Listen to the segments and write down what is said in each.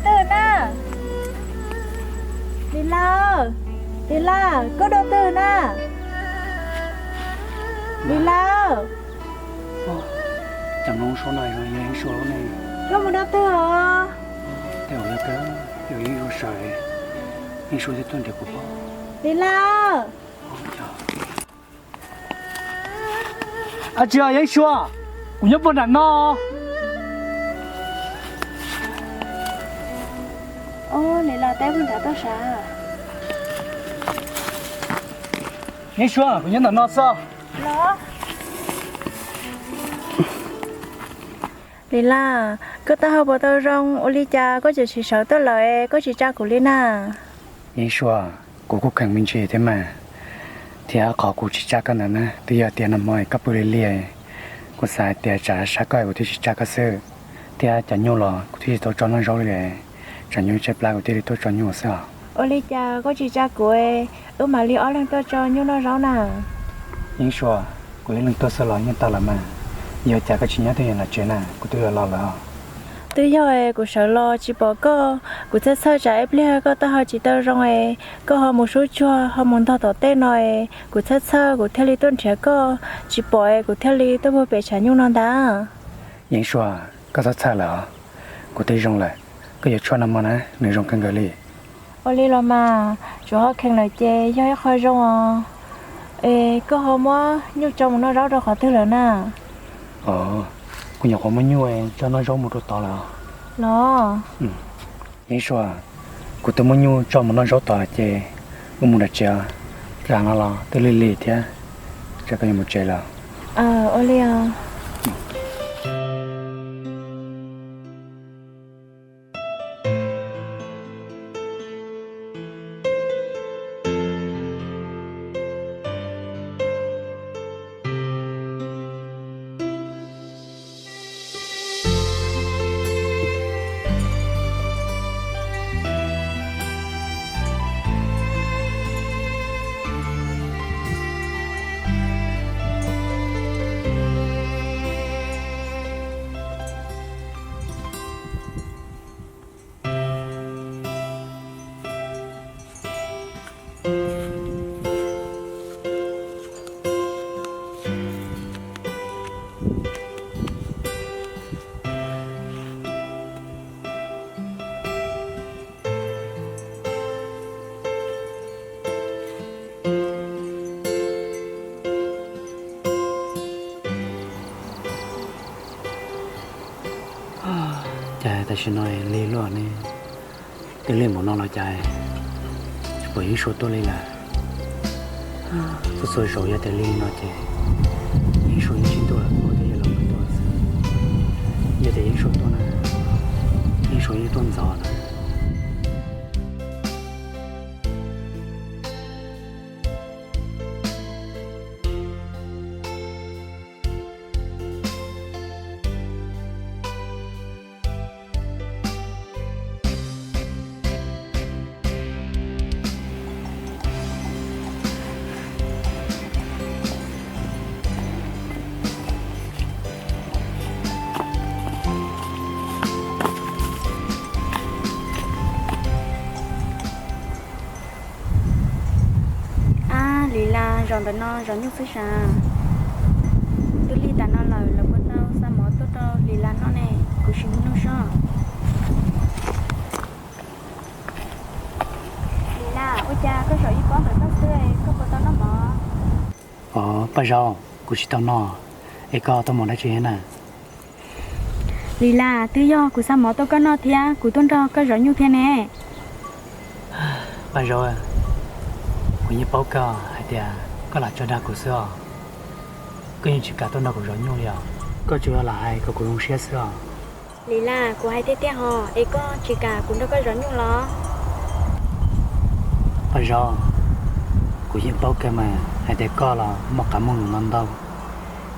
Twg na? Lis Las, Lis Las, koj dua twg na? Lis Las, koj mus dua twg os? Lis Las, Lis Las. Ab tsi, Yeeb Sua, kuv nyob puag nram no. Yeeb Sua, kuv nyob ntawm no xwb. Lis Las, koj taub hau puas tau zoo? Ua li cas koj tseem tsis sawv tuaj lawm, koj tsis tsa kuv li na? Yeeb Sua, kuv kuj kheev me ntsis thiab mas, thiab qhov kuv tsis tsa koj ntawd na twb yog tias nag hmo koj pw lig lig, kuv xav hais tias tsam sab koj kuv thiaj tsis tsa koj xwb, thiab cov nyuj los kuv thiaj tsis tau tso noj zaub li, tsam nyuj tshaib plab kuv thiaj li tuaj tso nyuj xwb os. Ua li cas koj tsis tsa kuv, wb mam li ob leeg tuaj tso nyuj noj zaub na? Yeeb Sua, kuv ib leeg tuaj xwb los yeej tau lawm mas, yog cas koj tsis nyob twj ywm los tsev na, kuv twb yuav los lawm os. Twb yog kuv sawv los tsis pom koj, kuv txhawj txhawj tsam ib pliag koj taub hau tsis tau zoo es koj ho mus sub tsuag ho mus ntog tom tej no es kuv txhawj txhawj kuv thiaj li tuaj nrhiav koj, tsis pom es kuv thiaj li tuaj puag pem tshav nyuj no ntag. Yeeb Sua, koj txhob txhawj lawm os, kuv twb zoo lawm, koj yuav tshuaj no mog na, nws zoo kawg nkaus li. Ua li los mas, tsuav ho kheev lawm ces yog ib qho zoo os. Es koj ho muab nyuj tso mus noj zaub rau qhov twg lawm na? Os, kuv nyuam qhuav muab nyuj tso noj zaub mus rau tod lawm. Los, Yeeb Sua, kuv twb muab nyuj tso mus noj zaub tod ces wb mus nram tsev, tsam no los twb lig lig thiab, tsam koj yuav mus tsev lawm. Ua li os. Cas tam sim no lig luaj ne, twb lig npaum no los cas tsis pom Yeeb Sua tuaj li lawm. Txhua txhua zaus yog tias lig no ces Yeeb Sua yeej tsis tuaj, ua tej yog los tuaj xwb. Yog tias Yeeb Sua tuaj na, Yeeb Sua yeej tuaj ntxov lawm. Ab, Lis Las, zaum ntawm no zov nyuj xwb sav. Twb lig tas no lawm, lawv puas tau xa mov tuaj rau Lis Las noj ne? Kuv sim mus nug seb. Lis Las, ua cas koj zaum ib pob ntawm koj xwb, koj puas tau noj mov? Os, Paj Zaub, kuv tsis tau noj, es koj tau mov dab tsi na? Lis Las, twb yog kuv xa mov tuaj koj noj thiab kuv tuaj nrog koj zov nyuj thiab ne. Paj Zaub, kuv yeej paub kawg hais tias koj lam tso dag kuv xwb os. Koj yeej tsis kam tuaj nrog kuv zov nyuj li os. Koj tsuas yog lam hais kom kuv zoo siab xwb os. Lis Las, kuv hais tiag tiag hos, es koj tsis kam kuv nrog koj zov nyuj los? Paj Zaub, kuv yeej paub kawg mas hais tias koj los muaj qab muaj nus ntau ntau,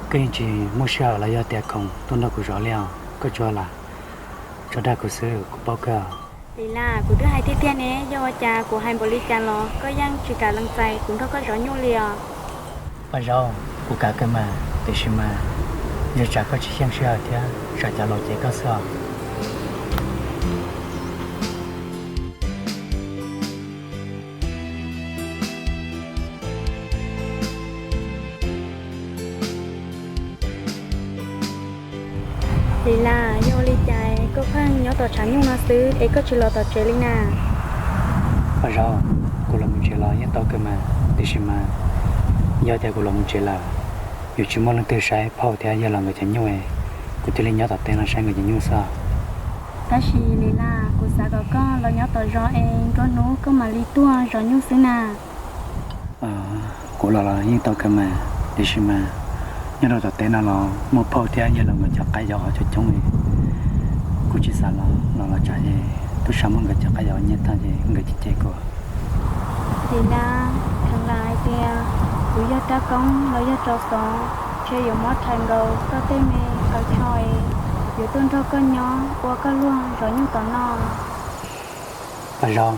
koj yeej tsis muaj sij hawm los yog tias khoom tuaj nrog kuv zov li os. Koj tsuas lam tso dag kuv xwb, kuv paub kawg. Lis Las, kuv twb hais tiag tiag ne, yog ua cas kuv hais npaum li cas los koj yeej tsis kam lees txais kuv nrog koj zov nyuj li os. Paj Zaub, kuv kam kawg mas, tiam sis mas ntshe tsam koj tsis xyeej sij hawm thiab tsam cov laus cem koj xwb os. nyob tom tshav nyuj no xwb es koj tsis los tom tsev li na? Paj Zaub, kuv los mus tsev los yeej tau kawg mas, tiam sis mas yog tias kuv los mus tsev lawm, yuav tsis muaj leej twg saib phauj thiab yawg laus nkawd cov nyuj, kuv thiaj li nyob tom teb no saib nkawd cov nyuj xwb. Tab sis Lis Laj, kuv xav kom koj los nyob tom zos es nruab hnub koj mam li tuaj zov nyuj xwb na. Kuv los los yeej tau kawg mas, tiam sis mas nyob rau tom teb no los muaj phauj thiab yawg laus nkawd cov qab yaus coob coob li. Kuv tsis xav los los los tsam ces tub sab muab nkawd cov qab yaus nyiag tag ces nkawd cem cem kuv. Lis Laj, kheev lam hais tias kuv yog rab koob los yog rau xov, ntshe yuav mob rhais nkaus koj tej me qhov chaw es yuav tuaj nrog koj nyob ua koj luag zov nyuj tom no. Paj Zaub,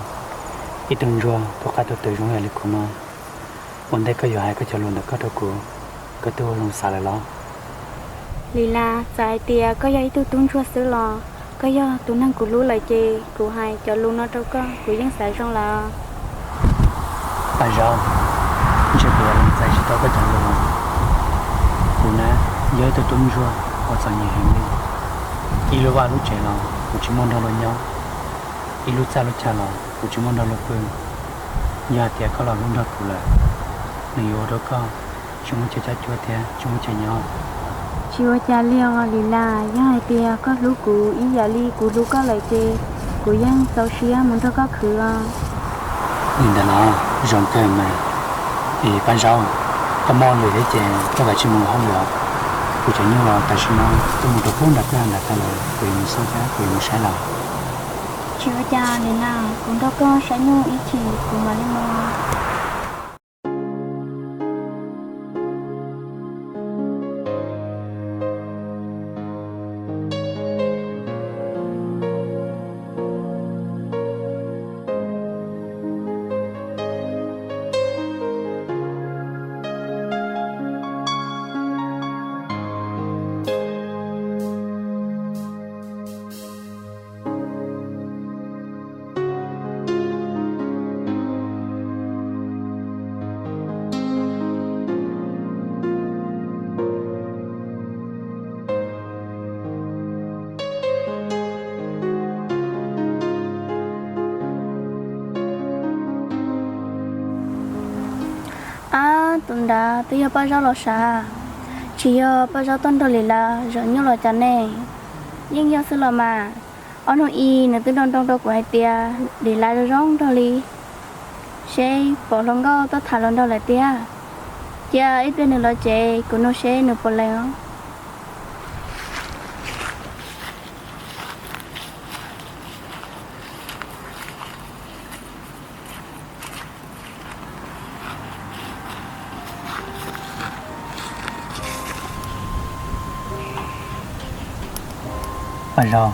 ib tug ntsuag tus qab tus twm zoo yam li kuv no, ua ntej koj yuav hais koj cov lus ntawm koj rau kuv, koj twb ua zoo xav lawm los? Lis Laj, txawm hais tias koj yog ib tug tub ntsuag xwb los koj yog tus neeg kuv hlub lawm ces kuv hais cov lus no rau koj kuv yeej xav zoo lawm. Paj Zaub, ntshe kuv yuav los txais tsis tau koj cov lus. Kuv na, yog ib tug tub ntsuag uas txom nyem heev li. Ib lub vaj lub tsev los kuv tsis muaj nrog luag nyob, ib lub txaj lub chaw los kuv tsis muaj nrog luag pw. Yog hais tias koj los hlub nrog kuv lawm, nws yuav ua rau koj tsis muaj chaw coj cuab thiab tsis muaj chaw nyob. Tsis ua cas li os Lis Laj, yog hais tias koj hlub kuv ib yam li kuv hlub koj lawm ces kuv yeej txaus siab mus nrog koj khwv os. Li ntawd los zoo kawg mas. Es Paj Zaub, koj mob lwm thiab ces koj kav tsij mus ua hauj lwm. Kuv cov nyuj los tam sim no twb mus rau pub nram kwj ha nram tag lawm, kuv yuav mus xauj thiab kuv yuav mus saib lawm. Tsis ua cas Lis Laj, kuv nrog koj saib nyuj ib chim kuv mam li mus. Ab, tus nrad twb yog Paj Zaub los sav, tsis yog Paj Zaub tuaj nrog Lis Laj zov nyuj los cas ne? Yeej yog xwb los mas. Ob hnub ib nws twb nroo nroo rau kuv hais tias Lis Laj zoo zoo nraug li, seb pom hluas nkauj tuaj tham hluas nraug lawm tiag. Cia ib pliag nws los tsev kuv nug seb nws puas lees os. Paj Zaub,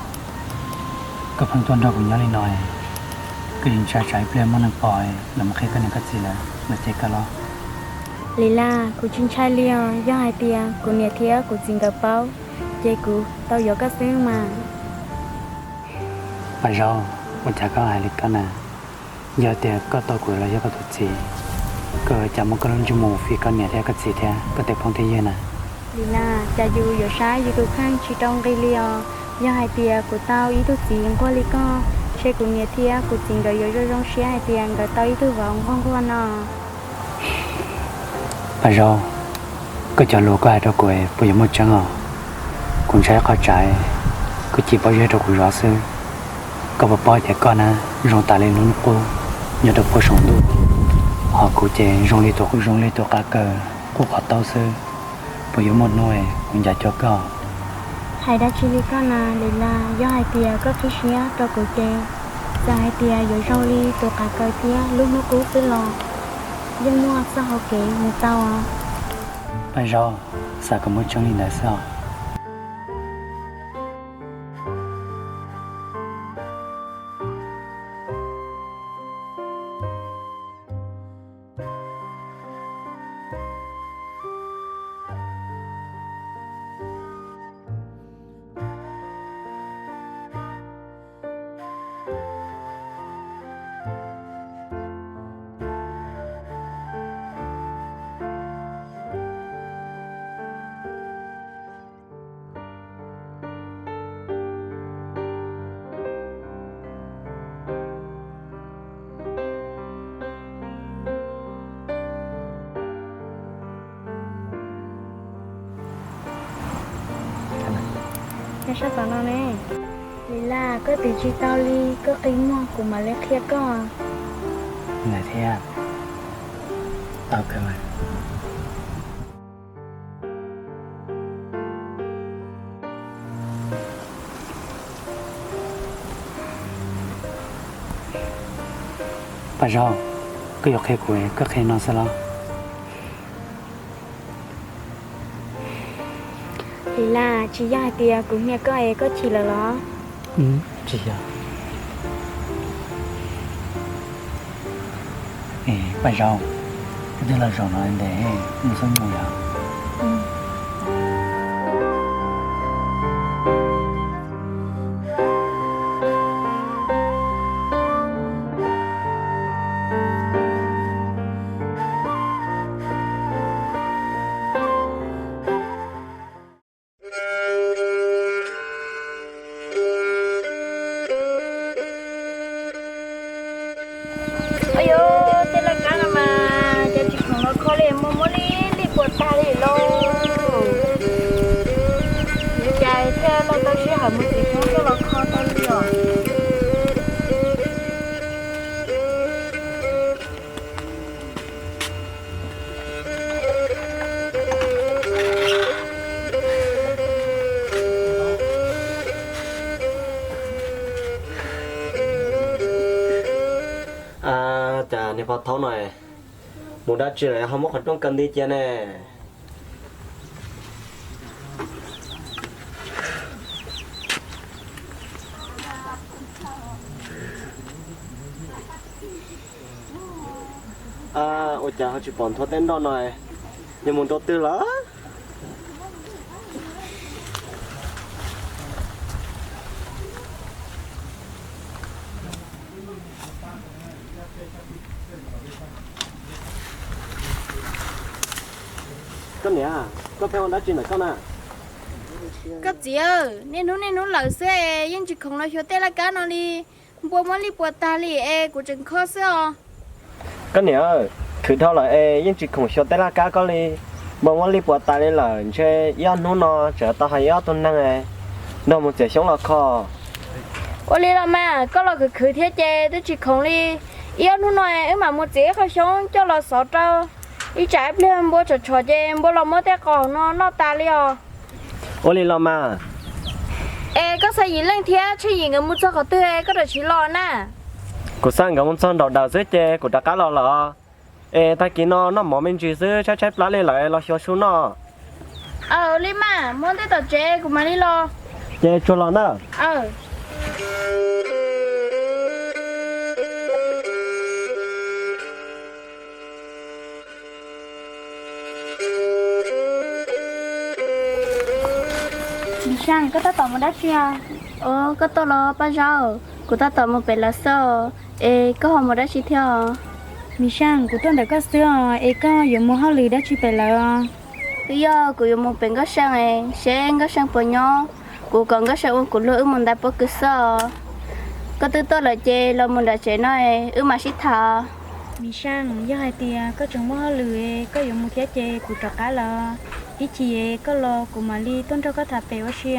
koj pheej tuaj nrog kuv nyob li no, koj tsis ntshai tsam ib pliag muaj neeg pom los mus qhia koj niam koj txiv lawv los cem koj los? Lis Laj, kuv tsis ntshai li os, yog hais tias kuv niam thiab kuv txiv nkawd paub ces kuv tau yuav koj xwb mas. Paj Zaub, ua cas koj hais li koj na? Yog tias koj tau kuv los yog koj tus txiv, koj cas muab koj lub ntsej muag mus fij koj niam thiab koj txiv thiab koj tej phooj tej ywg na? Lis Laj, cas yus yuav saib yus tus kheej tsis rau nqi li os. Yog hais tias kuv tau ib tug txiv nquag li koj, ntshe kuv niam thiab kuv txiv nkawd yuav zoo zoo siab hais tias nkawd tau ib tug vauv nquag nquag no. Paj Zaub, koj cov lus koj hais rau kuv puas yuav muaj tseeb os? Kuv ntshai qhov tsam koj cia pob zeb rau kuv zov xwb. Koj puas paub tias koj na zoo tas li lub hnub qub nyob rau puag saum ntuj, ho kuv ces zoo li tus, zoo li tus qav kaws qub qhov taub xwb. Puas yuav muaj hnub kuv ncav cuag koj? Hais dab tsi li koj na Lis Laj, yog hais tias koj qhib siab rau kuv ces txawm hais tias yuav zoo li tus qav kaws thiab lub hnub qub xwb los yeej muaj txoj hau kev mus tau os. Paj Zaub, xav kom muaj tseeb li ntawd xwb os. sab tom no ne. Li Laj, koj twv tsis tau li, koj qi muag kuv mam li qhia koj. Lawm thiab, tau kawg. Paj Zaub, koj yuav qhia kuv, koj qhia no xwb los? Li Laj, tsis yog hais tias kuv hnia koj es koj chim lawm los? Tsis yog. Paj Zaub, wb twb los zaum no ntev, mus xwb mus yom. Ayo, tej laj kab no mas cov tsis khoom los kho li, muaj muab li li puas tag li lauj. Li cas thiaj los tau sij hawm mus txiav xyoob coj los kho tau li os. Cas niag pog thaub no mus dab tsi lawm ho muab qhov rooj kaw nti cia ne? Ua cas ho tsis pom nthuav tej nroj no, yog mus rau twg lawm? Koj niam, koj pheej ua dab tsi ntawm koj na? Koj txiv, niaj hnub niaj hnub lawm xwb es yeej tsis khoom los xyuas tej laj kab no li. Npua muab li puas tag li es kuv tseem kho xwb os. Koj niam, khwv dhau lawm es yeej tsis khoom xyuas tej laj kab koj li. Npua muab li puas tas li lawm, ntshe ib ob hnub no tseem tau hais ib ob tug neeg, nrog mus txiav xyoob los kho. Ua li los mas, koj los khwv khwv thiab ces twb tsis khoom li. Ib ob hnub no wb mam mus txiav ib qho xyoob coj los xov rau, ib tsam ib pliag npua tshom tshom ces npua los muab tej qos no noj tas li os. Ua li los mas. Es koj xa Yim Leej thiab Tsheej Yim nkawd mus txog qhov twg koj ram siv los na? Kuv xa nkawd mus txog nraum dawm xwb ces kuv rov qab los lawm. Es tag kis no noj mov me ntsis xwb, tshaib tshaib plab li lawm, los xyuas su noj. Aw, li mas, mus ua ntej tom tsev kuv mam li los. Ces tsuag los ntag. Mim Seej, koj tab tom mus dab tsi? Os, koj tuaj los Paj Zaub? Kuv tab tom mus pem lawv xwb. Es koj ho mus dab tsi thiab? Mim Seej, kuv tuaj ntawm koj xwb os, es koj yuav mus hauj lwm dab tsi pem lawv? Twb yog kuv yuav mus pem Nkauj Seej, seb Nkauj Seej puas nyob, kuv kom Nkauj Seej ua kuv luag wb mus ntais pob kws xwb os. Koj twb tuaj lawm ces los mus nram tsev no, wb mam sib tham. Mim Seej, yog hais tias koj tseem muaj hauj lwm, koj yuav mus thiab ces kuv rov qab lawm. Ib chim koj los kuv mam li tuaj nrog koj tham pem ua si.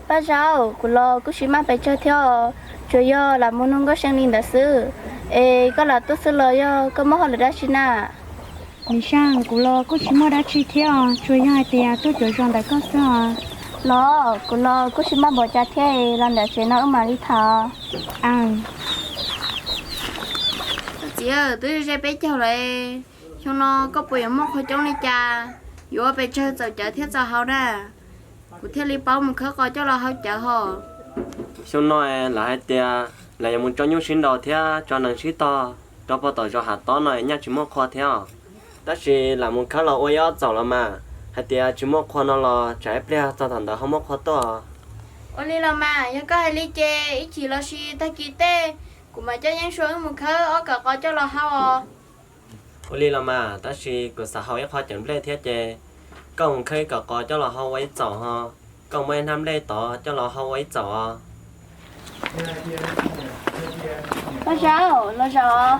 Paj Zaub, kuv los kuj tsis maj pes tsawg thiab, tsuas yog lam mus nug Nkauj Seej li ntawd xwb. Es koj lam tuaj xwb los yog koj muaj hauj lwm dab tsi na? Mim Seej, kuv los kuj tsis muaj dab tsi thiab, tsuas yog hais tias tuaj cuav zos ntawm koj xwb os. Los, kuv los kuj tsis maj npaum cas thiab, los nram tsev no wb mam li tham. Txiv, twb ze peb caug lawm, xyoo no koj puas yuav muaj qhov coob li cas, yuav ua pes tsawg txaus cawv thiab txaus haus na? Kuv thiaj li paub mus khawb qos coj los hau cawv hos. Xyoo no lawv hais tias lawv yuav mus tso nyuj sib nraus thiab tso nees sib tog rau puag tom zos Hav Tob no, nyaj tsis muaj qhua thiab. Tab sis lam mus khawb los ua ib ob txaus los mas, hais tias tsis muaj qhua no los tsam ib pliag txog thaum ntawd ho muaj qhua tuaj. Ua li los mas, yog koj hais li ces ib chim los sis tag kis tej kuv mam coj Yeeb Sua wb mus khawb ob kawm qos coj los hau os. Ua li los mas, tab sis kuv xav haus ib qho cawv nplej thiab ces koj mus khawb ib kawm qos coj los hau ua ib txaus ho, koj muab ib hnab nplej tod coj los hau ua ib txaus os. Paj Zaub, los zaum.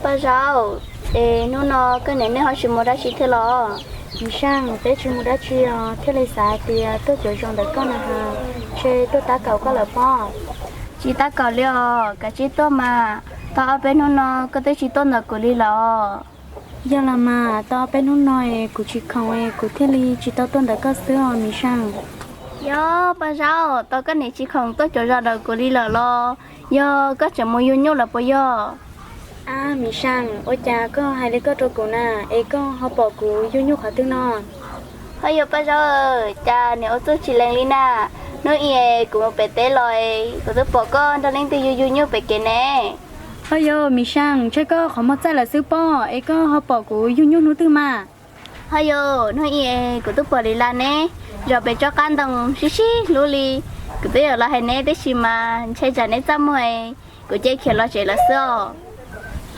Paj Zaub, es hnub no koj niam nej ho tsis mus dab tsi thiab los? Mim Seej, peb tsis mus dab tsi os, thiaj li xav hais tias tuaj cuav zos ntawm koj na has, ntshe tuaj tab kaum koj lawm pob. Tsis tab kaum li os, kav tsij tuaj mas, tau ob peb hnub no koj twb tsis tuaj ntawm kuv li los. Yog los mas, tau ob peb hnub no es kuv tsis khoom es kuv thiaj li tsis tau tuaj ntawm koj xwb os Mim Seej. Yog Paj Zaub, tau koj niam tsis khoom tuaj cuav zos ntawm kuv li lawm los, yog koj tseem mus yug nyuj lawm puas yog? Ab Mim Seej, ua cas koj hais li koj rau kuv na, es koj ho pom kuv yug nyuj qhov twg no? Ho yog Paj Zaub, cas niam ua txuj tsis lees li na, hnub ib es kuv mus pem teb los es kuv twb pom koj nrog leej twg yug yug nyuj pem kev ne. Ho yog Mim Seej, ntshe koj qhov muag txaij lawm xwb pob, es koj ho pom kuv yug nyuj hnub twg mas? Ho yog hnub ib es kuv twb pom Lis Las neb zaum pem tsob qab ntoo sib sib hlub li, kuv twb yuav los hais neb tib si mas ntshe tsam neb txaj muag es kuv cia khiav los tsev lawm xwb os.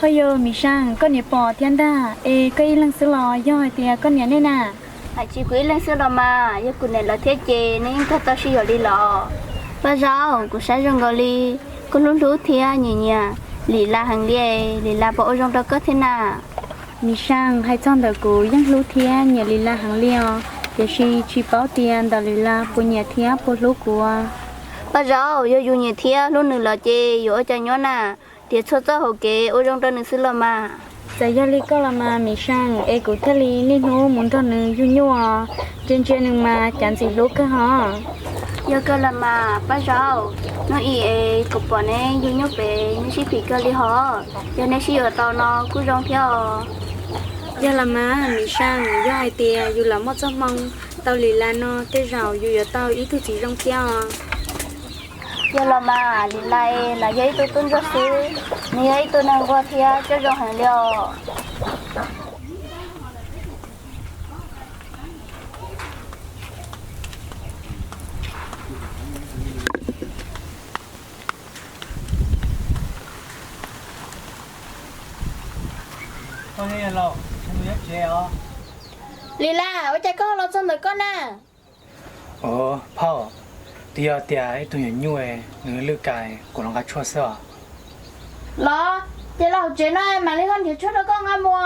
Ho yog Mim Seej, koj niam pom thiab ntag, es koj ib leeg xwb los yog hais tias koj niam nej na? Hais tsis kuv ib leeg xwb los mas, yog kuv niam lawv thiab ces neb yeej kawg tau sib yuav li los. Paj Zaub, kuv saib zoo nkaus li koj hlub hlub thiab nyiam nyiam Lis Las heev li, Lis Las puas ua zoo rau koj thiab na? Mim Seej, hais txog ntawm kuv yeej hlub thiab nyiam Lis Las heev li os, tiam sis tsis paub tias ntawm Lis Las puas nyiam thiab puas hlub kuv. Paj Zaub, yog yus nyiam thiab hlub nws lawm ces yuav ua cas nyuaj na, tiam txhua txoj hauv kev ua zoo rau nws xwb los mas. Txawm yog li koj los mas Mim Seej, es kuv thiaj li niaj hnub mus nrog nws yug nyuj, ntsia ntsia nws mas cav ntxim hlub kawg hos. Yog kawg los mas Paj Zaub, hnub ib es kuv pom neb yug nyuj pem neb sib phim kawg li hos, yog neb sib yuav tau no kuj zoo thiab os. Yog los mas Mim Seej, yog hais tias yus lam muaj txoj hmoo tau Lis Las no tej zaum yus yuav tau ib tug txiv zoo thiab os. Yog los mas Lis Las los yog ib tug tub ntsuag xwb, nws yog ib tug neeg nquag thiab coj zoo heev li os. Lis Las, ua cas koj los txog ntawm koj na? Phauj, twb yog tias ib tug nyuam nyuj nws lwj kais kuv los nqa tshuaj xwb os. Los, ces los hauv tsev no mam li ho nrhiav tshuaj rau koj nqa mus.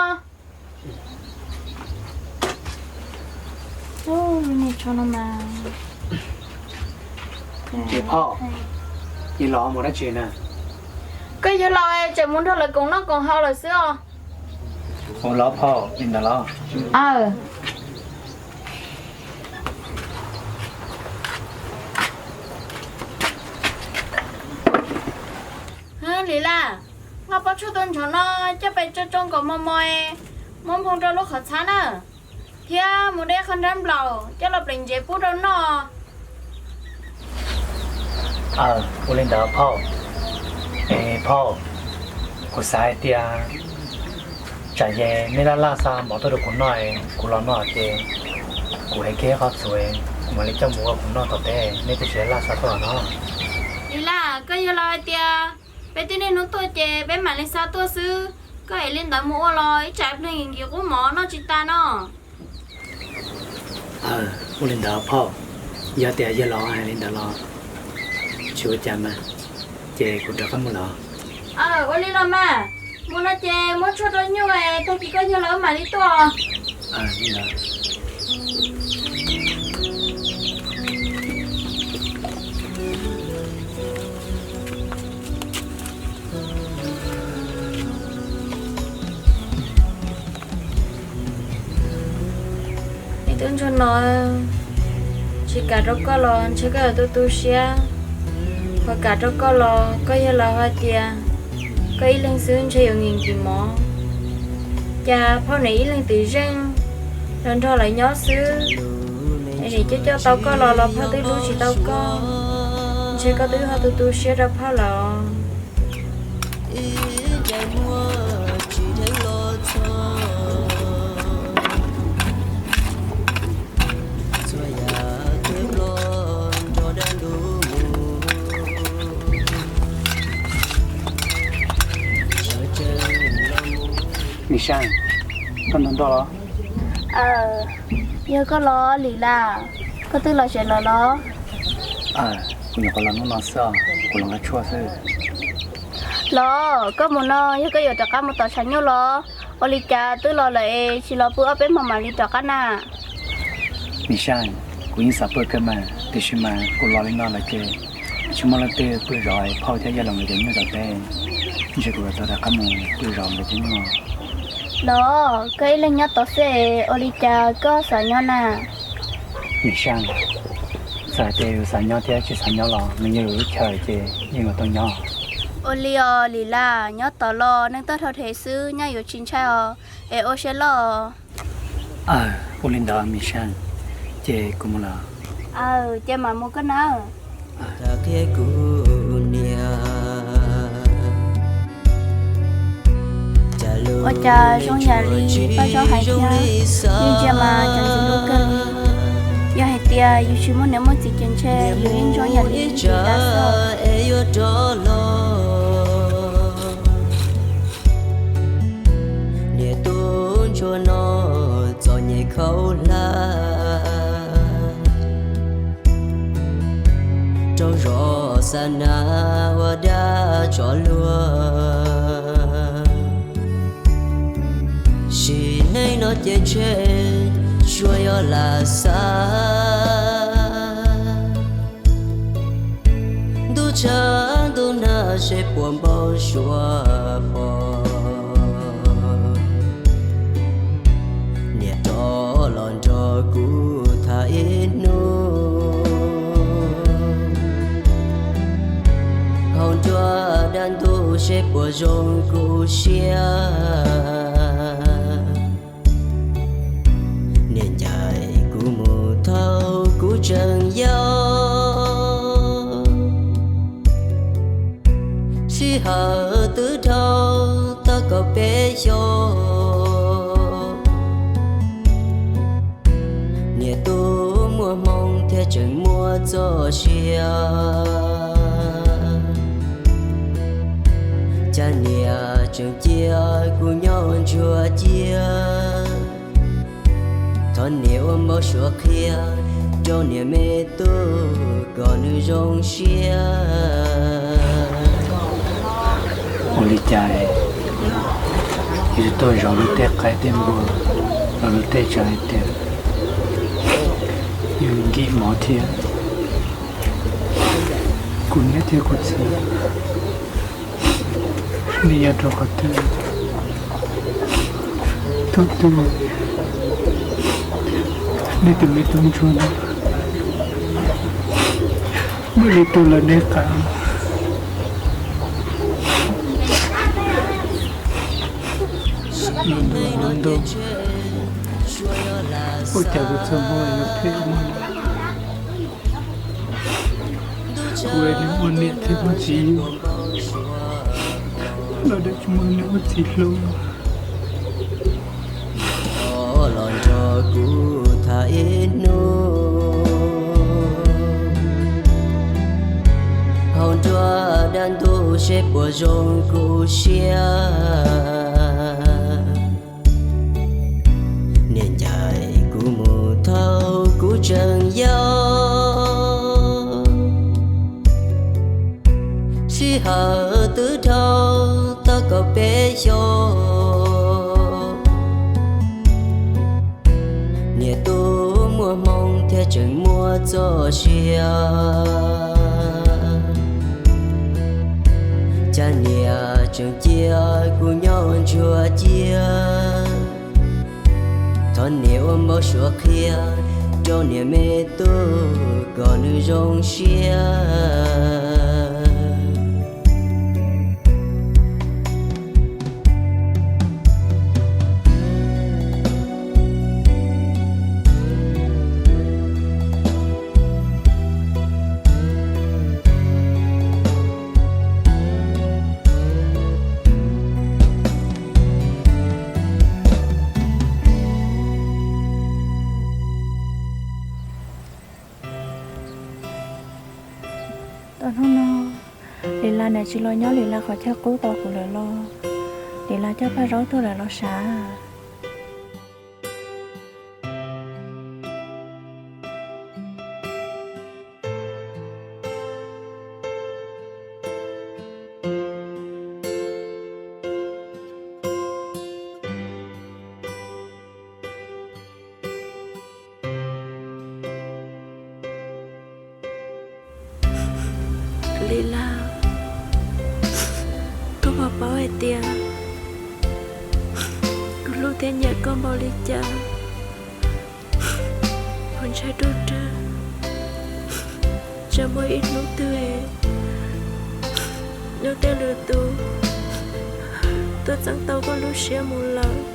Ces phauj, yog los mus dab tsi na? Koj yog los tseem mus nrog lawv koom noj koom haus lawm xwb os. Ua los phauj, li ntawd los. Lis Las, nqa pob tshuaj tus ntshauv no coj pes tsoo tsoo kom mos mos, muab nphoo rau lub qhov txhab na, thiab mus de qho nrab nplaum coj los pleev ntsev pub rau noj. Aw, ua li ntawd phauj. Es phauj, kuv xav hais tias tsam ces nej laj laj xa mov tuaj rau kuv noj, kuv los no ces kuv hais kiag qhov txuas, kuv mam li coj mus ua kuv noj tom teb, nej twb tsis laj xa tuaj no. Lis Las, koj yog los hais tias peb twb niaj hnub tuaj ces peb mam li xa tuaj xwb, koj es li ntawd mus ua los ib tsam pliag nkim qub mov noj tsis tas no. Aw, ua li ntawd phauj, yog tias yawg laus hais li ntawd los tsis ua cas mas, ces kuv rov qab mus lawm. Aw, ua li los mas, mus no ces muab tshuaj rau nyuj, tag kis koj yawg laus mam li tuaj. Me tub ntsuag no, tsis kam rau koj los ntshe koj yuav tu tu siab, ho kam rau koj los koj yawg laus hais tias koj ib leeg xwb ntshe yuav nkim nkim mov. Cas phauj nim ib leeg twm zeej los nrog lawv nyob xwb, nim coj coj tau koj los los phauj twb hlub tsis tau koj, ntshe koj twb ho tu tu siab rau phauj lawm. Lis Seej, koj nrog nrog los? Yog koj los Lis Las, koj twb los tsev lawm los? Kuv nyuam qhuav los hnub no xwb, kuv los nqa tshuaj xwb. Los koj mus no yog koj yuav rov qab mus tom tshav nyuj los? Ua li cas twb los lawm es tsis los pw ob peb hmo mam li rov qab na? Nim Saaj, kuv yeej xav pw kawg mas, tiam sis mas kuv los li no lawm ces tsis muaj leej twg pw zov phauj thiab yawg laus nkawd cov nyuj tom teb, ntshe kuv yuav tau rov qab mus pw zov nkawd cov nyuj. Los koj ib leeg nyob tod xwb, ua li cas koj xav nyob na? Nim Saaj, txawm hais tias yus xav nyob thiab tsis xav nyob los nws yog yus lub chaw ces yeej yuav tau nyob. Ua li os Lis Laj, nyob tod los neeg tuaj dhau dhev xwb, nyaj yuav tsis ntshai os, es ua siab loj. Aw, ua li ntawd Nim Saaj, ces kuv mus lawm. Aw, ces mam mus koj nawb. Tag qhia kuv niam, ua cas zoo yam li Paj Zaub hais thiab, yeej ntsia mas cov ntxim hlub kawg li. Yog hais tias yus tsis muaj niam muaj txiv ces ntshe yus yeej zoo yam li Lis Laj xwb. Es yuav rov los, niam tub ntsuag no txom nyem khaub hlab, rau zos xa nas ua dab tsov luag. Sim neej no ces ntshe tsuas yog lam xav, ntuj tshav ntuj nag seb puas npau suav pom. Niam rov los nrog kuv tham ib hnub, hauv nruab dab ntub seb puas zoo kuv siab. Niam ncaim kuv mus thaum kuv tseem yau, sij hawm twb dhau tau kaum peb xyoos. Niam tub muaj hmoo thiab tseem muaj txoj sia, cas niam tseem cia kuv nyob ua ntsuag cia. Thov niam ua npau suav qhia rau niam me tub kom nws zoo siab. Ua li cas yus tuaj zov lub teb qaib teb npua, los lub teb tsam hais tias yus nkim mov thiab. Kuv niam thiab kuv txiv, nej nyob rau qhov twg? Thaum twg nej tus me tub ntsuag no muaj li tuag lawm nej qab? Ntau, ua cas kuv txoj hmoo yuav phem ua luaj? Kuv ua niam thiab muaj txiv hlub, los tsis muaj niam muaj txiv hlub. Los nrog kuv tham ib hnub, hauv nruab dab ntub seb puas zoo kuv siab. Niam ncaim kuv mus thaum kuv tseem yau, sij hawm twb dhau tau kaum peb xyoos. Niam tub muaj hmoo thiab tseem muaj txoj sia, cas niam tseem cia kuv nyob ua ntsuag cia. Thov niam ua npau suav qhia rau niam me tub kom nws zoo siab. Tom hnub no, Lis Las niam tsis los nyob Lis Las qhov chaw qub tos kuv lawm los? Lis Las coj Paj Zaub tuaj lawm los sav? Li Laj, koj puas paub hais tias kuv hlub thiab nyiam koj npaum li cas? Kuv ntshai ruj rag, tsam muaj ib hnub twg nyob tej lwm tus tuaj txeeb tau koj lub siab mus lawm.